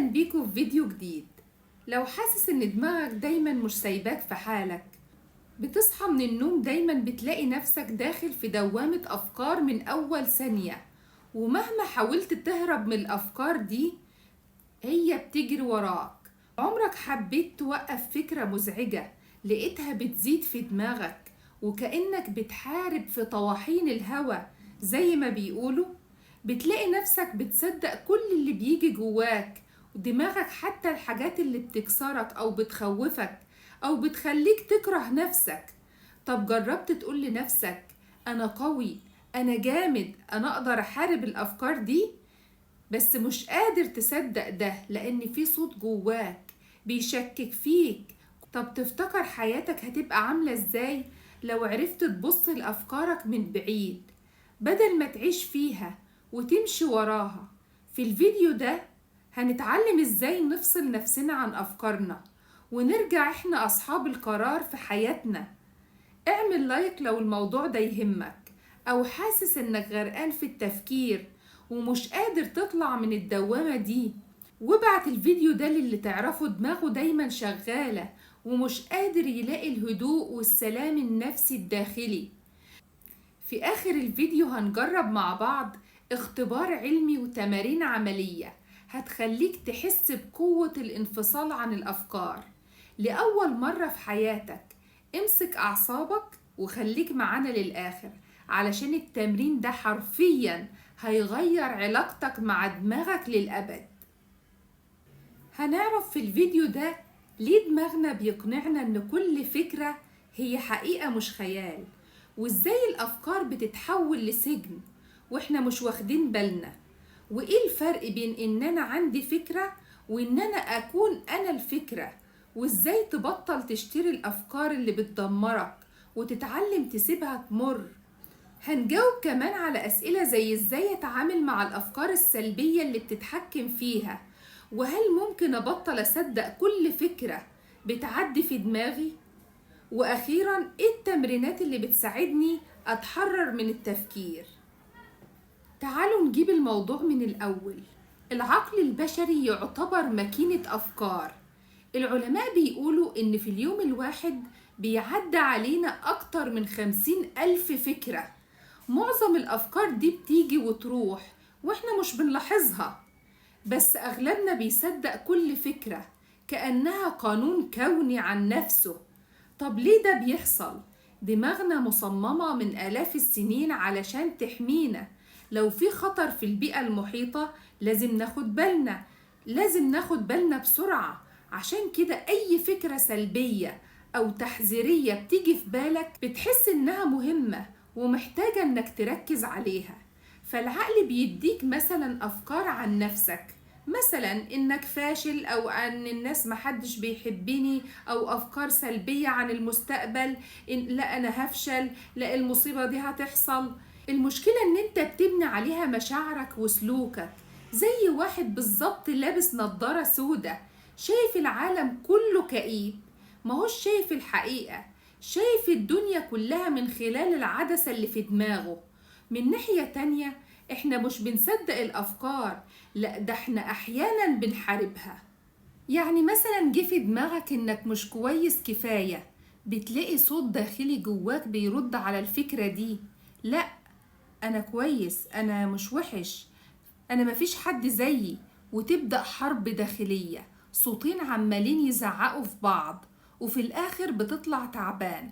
اهلا بيكم في فيديو جديد. لو حاسس ان دماغك دايما مش سايباك في حالك، بتصحى من النوم دايما بتلاقي نفسك داخل في دوامة افكار من اول ثانية، ومهما حاولت تهرب من الافكار دي هي بتجري وراك. عمرك حبيت توقف فكرة مزعجة لقيتها بتزيد في دماغك وكأنك بتحارب في طواحين الهوا زي ما بيقولوا؟ بتلاقي نفسك بتصدق كل اللي بيجي جواك ودماغك، حتى الحاجات اللي بتكسرك أو بتخوفك أو بتخليك تكره نفسك. طب جربت تقول لنفسك أنا قوي، أنا جامد، أنا أقدر أحارب الأفكار دي؟ بس مش قادر تصدق ده لأن في صوت جواك بيشكك فيك. طب تفتكر حياتك هتبقى عاملة إزاي لو عرفت تبص لأفكارك من بعيد بدل ما تعيش فيها وتمشي وراها؟ في الفيديو ده هنتعلم إزاي نفصل نفسنا عن أفكارنا ونرجع إحنا أصحاب القرار في حياتنا. اعمل لايك لو الموضوع ده يهمك أو حاسس إنك غرقان في التفكير ومش قادر تطلع من الدوامة دي، وابعت الفيديو ده للي تعرفه دماغه دايما شغالة ومش قادر يلاقي الهدوء والسلام النفسي الداخلي. في آخر الفيديو هنجرب مع بعض اختبار علمي وتمارين عملية هتخليك تحس بقوة الانفصال عن الأفكار لأول مرة في حياتك. امسك أعصابك وخليك معانا للآخر علشان التمرين ده حرفيا هيغير علاقتك مع دماغك للأبد. هنعرف في الفيديو ده ليه دماغنا بيقنعنا إن كل فكرة هي حقيقة مش خيال، وإزاي الأفكار بتتحول لسجن وإحنا مش واخدين بالنا، وإيه الفرق بين إن أنا عندي فكرة وإن أنا أكون أنا الفكرة، وإزاي تبطل تشتري الأفكار اللي بتدمرك وتتعلم تسيبها تمر. هنجاوب كمان على أسئلة زي إزاي أتعامل مع الأفكار السلبية اللي بتتحكم فيها، وهل ممكن أبطل أصدق كل فكرة بتعدي في دماغي، وأخيراً إيه التمرينات اللي بتساعدني أتحرر من التفكير. تعالوا نجيب الموضوع من الأول. العقل البشري يعتبر ماكينة أفكار. العلماء بيقولوا إن في اليوم الواحد بيعدي علينا أكتر من 50,000 فكرة. معظم الأفكار دي بتيجي وتروح وإحنا مش بنلاحظها، بس أغلبنا بيصدق كل فكرة كأنها قانون كوني عن نفسه. طب ليه ده بيحصل؟ دماغنا مصممة من آلاف السنين علشان تحمينا. لو في خطر في البيئة المحيطة لازم ناخد بالنا، لازم ناخد بالنا بسرعة. عشان كده أي فكرة سلبية أو تحذيرية بتيجي في بالك بتحس إنها مهمة ومحتاجة إنك تركز عليها. فالعقل بيديك مثلا أفكار عن نفسك، مثلا إنك فاشل، أو أن الناس محدش بيحبني، أو أفكار سلبية عن المستقبل، إن لا أنا هفشل، لا المصيبة دي هتحصل. المشكلة إن أنت بتبني عليها مشاعرك وسلوكك، زي واحد بالظبط لابس نظارة سودة شايف العالم كله كئيب، ماهوش شايف الحقيقة، شايف الدنيا كلها من خلال العدسة اللي في دماغه. من ناحية تانية احنا مش بنصدق الأفكار، لا ده احنا أحيانا بنحاربها. يعني مثلا جه في دماغك انك مش كويس كفاية، بتلاقي صوت داخلي جواك بيرد على الفكرة دي، لا أنا كويس، أنا مش وحش، أنا مفيش حد زيي، وتبدأ حرب داخلية، صوتين عمالين يزعقوا في بعض، وفي الآخر بتطلع تعبان.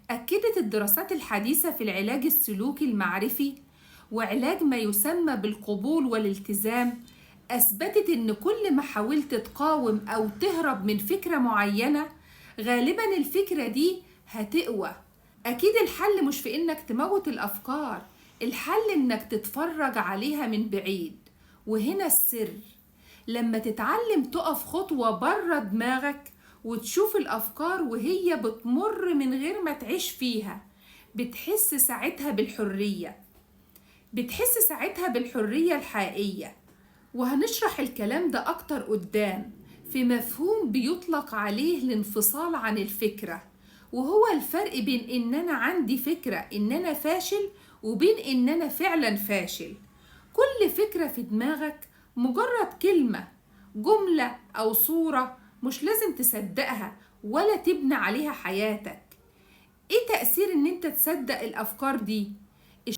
أكدت الدراسات الحديثة في العلاج السلوكي المعرفي وعلاج ما يسمى بالقبول والالتزام، أثبتت إن كل ما حاولت تقاوم أو تهرب من فكرة معينة غالباً الفكرة دي هتقوى. أكيد الحل مش في إنك تموت الأفكار، الحل إنك تتفرج عليها من بعيد. وهنا السر، لما تتعلم تقف خطوة بره دماغك وتشوف الأفكار وهي بتمر من غير ما تعيش فيها، بتحس ساعتها بالحرية، بتحس ساعتها بالحرية الحقيقية. وهنشرح الكلام ده أكتر قدام في مفهوم بيطلق عليه الانفصال عن الفكرة، وهو الفرق بين إن أنا عندي فكرة إن أنا فاشل وبين إن أنا فعلا فاشل. كل فكرة في دماغك مجرد كلمة، جملة أو صورة مش لازم تصدقها ولا تبني عليها حياتك. إيه تأثير إن أنت تصدق الأفكار دي؟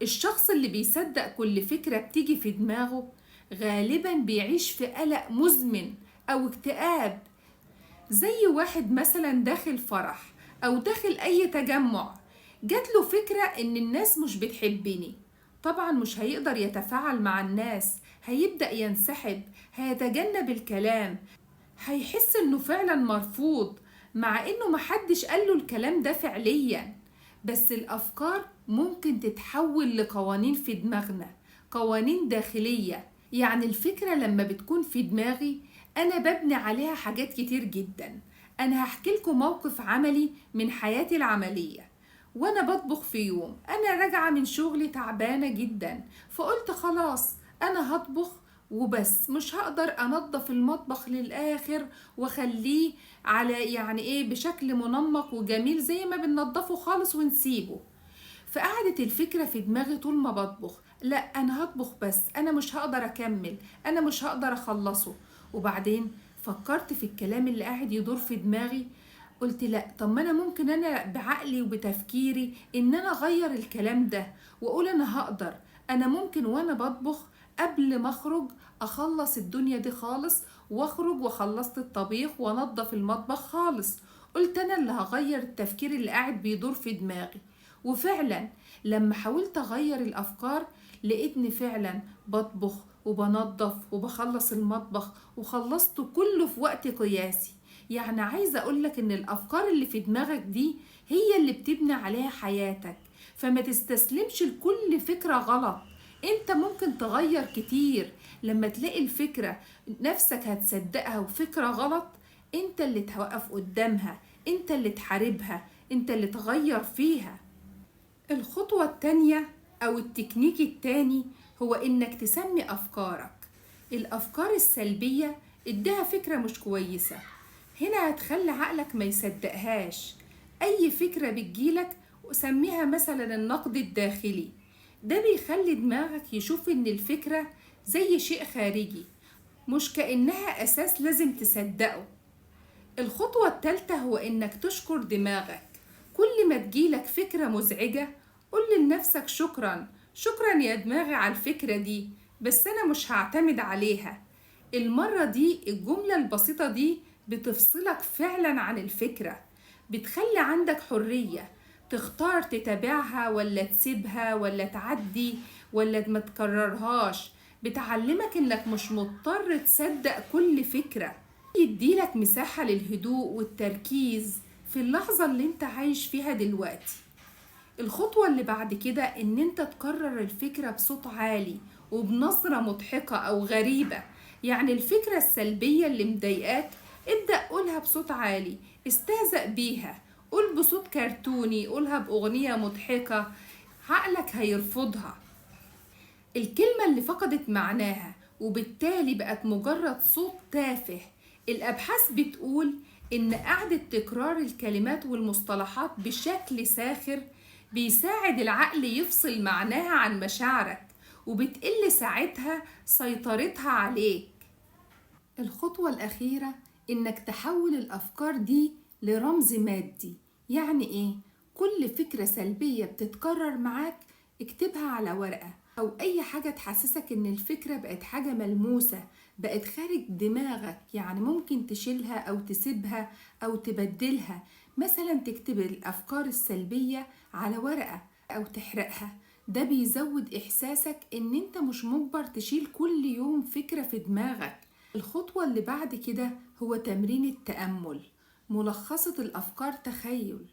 الشخص اللي بيصدق كل فكرة بتيجي في دماغه غالبا بيعيش في قلق مزمن أو اكتئاب. زي واحد مثلا داخل فرح أو داخل أي تجمع، جات له فكرة إن الناس مش بتحبني، طبعا مش هيقدر يتفاعل مع الناس، هيبدأ ينسحب، هيتجنب الكلام، هيحس إنه فعلا مرفوض مع إنه محدش قاله الكلام ده فعليا. بس الأفكار ممكن تتحول لقوانين في دماغنا، قوانين داخلية. يعني الفكرة لما بتكون في دماغي أنا ببني عليها حاجات كتير جدا. أنا هحكي لكم موقف عملي من حياتي العملية. وأنا بطبخ في يوم، أنا راجعة من شغلي تعبانة جدا، فقلت خلاص أنا هطبخ وبس، مش هقدر أنظف المطبخ للآخر وخليه على يعني إيه بشكل منمق وجميل زي ما بننظفه خالص ونسيبه. فقعدت الفكرة في دماغي طول ما بطبخ، لا أنا هطبخ بس، أنا مش هقدر أكمل، أنا مش هقدر أخلصه. وبعدين فكرت في الكلام اللي قاعد يدور في دماغي، قلت لا، طب ما أنا ممكن أنا بعقلي وبتفكيري إن أنا أغير الكلام ده وأقول أنا هقدر، أنا ممكن وأنا بطبخ قبل ما أخرج أخلص الدنيا دي خالص وأخرج وخلصت الطبيخ وأنظف المطبخ خالص. قلت أنا اللي هغير التفكير اللي قاعد بيدور في دماغي. وفعلا لما حاولت أغير الأفكار لقيتني فعلا بطبخ وبنظف وبخلص المطبخ وخلصته كله في وقت قياسي. يعني عايزة أقولك إن الأفكار اللي في دماغك دي هي اللي بتبني عليها حياتك، فما تستسلمش لكل فكرة غلط. انت ممكن تغير كتير. لما تلاقي الفكرة نفسك هتصدقها وفكرة غلط، انت اللي توقف قدامها، انت اللي تحاربها، انت اللي تغير فيها. الخطوة التانية أو التكنيك التاني هو إنك تسمي أفكارك. الأفكار السلبية اديها فكرة مش كويسة، هنا هتخلي عقلك ما يصدقهاش. أي فكرة بتجيلك وسميها مثلا النقد الداخلي، ده بيخلي دماغك يشوف إن الفكرة زي شيء خارجي، مش كأنها أساس لازم تصدقه. الخطوة التالتة هو إنك تشكر دماغك. كل ما تجيلك فكرة مزعجة قول لنفسك شكرا، شكرا يا دماغي على الفكرة دي، بس أنا مش هعتمد عليها المرة دي. الجملة البسيطة دي بتفصلك فعلا عن الفكرة، بتخلي عندك حرية تختار تتابعها ولا تسيبها ولا تعدي ولا ما تكررهاش. بتعلمك انك مش مضطر تصدق كل فكرة. يديلك مساحة للهدوء والتركيز في اللحظة اللي انت عايش فيها دلوقتي. الخطوة اللي بعد كده ان انت تكرر الفكرة بصوت عالي وبنظرة مضحكة او غريبة. يعني الفكرة السلبية اللي مضايقاك ابدأ قولها بصوت عالي، استهزأ بيها، قول بصوت كرتوني، قولها بأغنية مضحكة، عقلك هيرفضها. الكلمة اللي فقدت معناها وبالتالي بقت مجرد صوت تافه. الأبحاث بتقول إن قعدة تكرار الكلمات والمصطلحات بشكل ساخر بيساعد العقل يفصل معناها عن مشاعرك، وبتقل ساعتها سيطرتها عليك. الخطوة الأخيرة إنك تحول الأفكار دي لرمز مادي. يعني إيه؟ كل فكرة سلبية بتتكرر معاك اكتبها على ورقة أو أي حاجة تحسسك إن الفكرة بقت حاجة ملموسة، بقت خارج دماغك، يعني ممكن تشيلها أو تسيبها أو تبدلها. مثلا تكتب الأفكار السلبية على ورقة أو تحرقها. ده بيزود إحساسك إن أنت مش مجبر تشيل كل يوم فكرة في دماغك. الخطوة اللي بعد كده هو تمرين التأمل. ملخصة الأفكار تخيل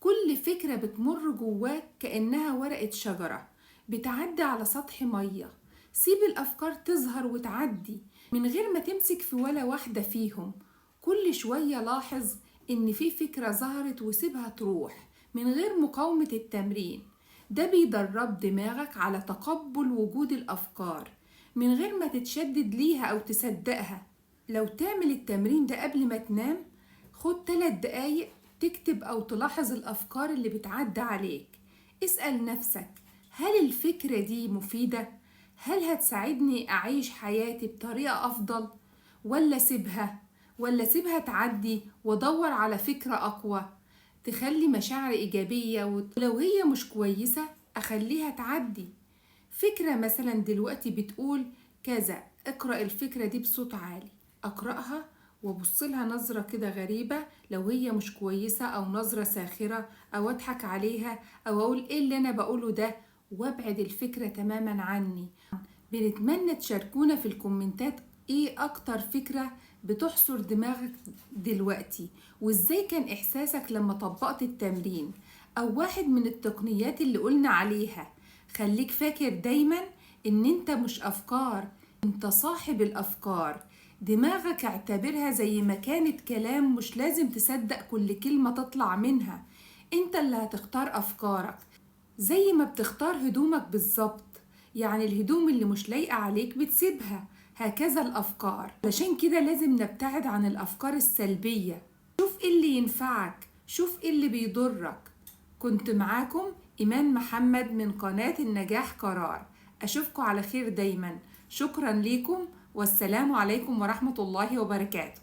كل فكرة بتمر جواك كأنها ورقة شجرة بتعدي على سطح مية. سيب الأفكار تظهر وتعدي من غير ما تمسك في ولا واحدة فيهم. كل شوية لاحظ إن في فكرة ظهرت وسيبها تروح من غير مقاومة. التمرين ده بيدرب دماغك على تقبل وجود الأفكار من غير ما تتشدد ليها أو تصدقها. لو تعمل التمرين ده قبل ما تنام، خد 3 دقايق تكتب أو تلاحظ الأفكار اللي بتعدي عليك. اسأل نفسك، هل الفكرة دي مفيدة؟ هل هتساعدني أعيش حياتي بطريقة أفضل؟ ولا سيبها؟ ولا سيبها تعدي وادور على فكرة أقوى تخلي مشاعر إيجابية، ولو هي مش كويسة أخليها تعدي. فكرة مثلا دلوقتي بتقول كذا، اقرأ الفكرة دي بصوت عالي، أقرأها وابص لها نظرة كده غريبة لو هي مش كويسة، أو نظرة ساخرة، أو أضحك عليها، أو أقول إيه اللي أنا بقوله ده، وابعد الفكرة تماما عني. بنتمنى تشاركونا في الكومنتات إيه أكتر فكرة بتحصر دماغك دلوقتي، وإزاي كان إحساسك لما طبقت التمرين أو واحد من التقنيات اللي قلنا عليها. خليك فاكر دايما إن أنت مش أفكار، أنت صاحب الأفكار. دماغك اعتبرها زي ما كانت كلام، مش لازم تصدق كل كلمة تطلع منها. انت اللي هتختار أفكارك زي ما بتختار هدومك بالظبط، يعني الهدوم اللي مش لايقة عليك بتسيبها، هكذا الأفكار. علشان كده لازم نبتعد عن الأفكار السلبية. شوف ايه اللي ينفعك، شوف ايه اللي بيضرك. كنت معاكم إيمان محمد من قناة النجاح قرار. أشوفكم على خير دايما. شكرا ليكم، والسلام عليكم ورحمة الله وبركاته.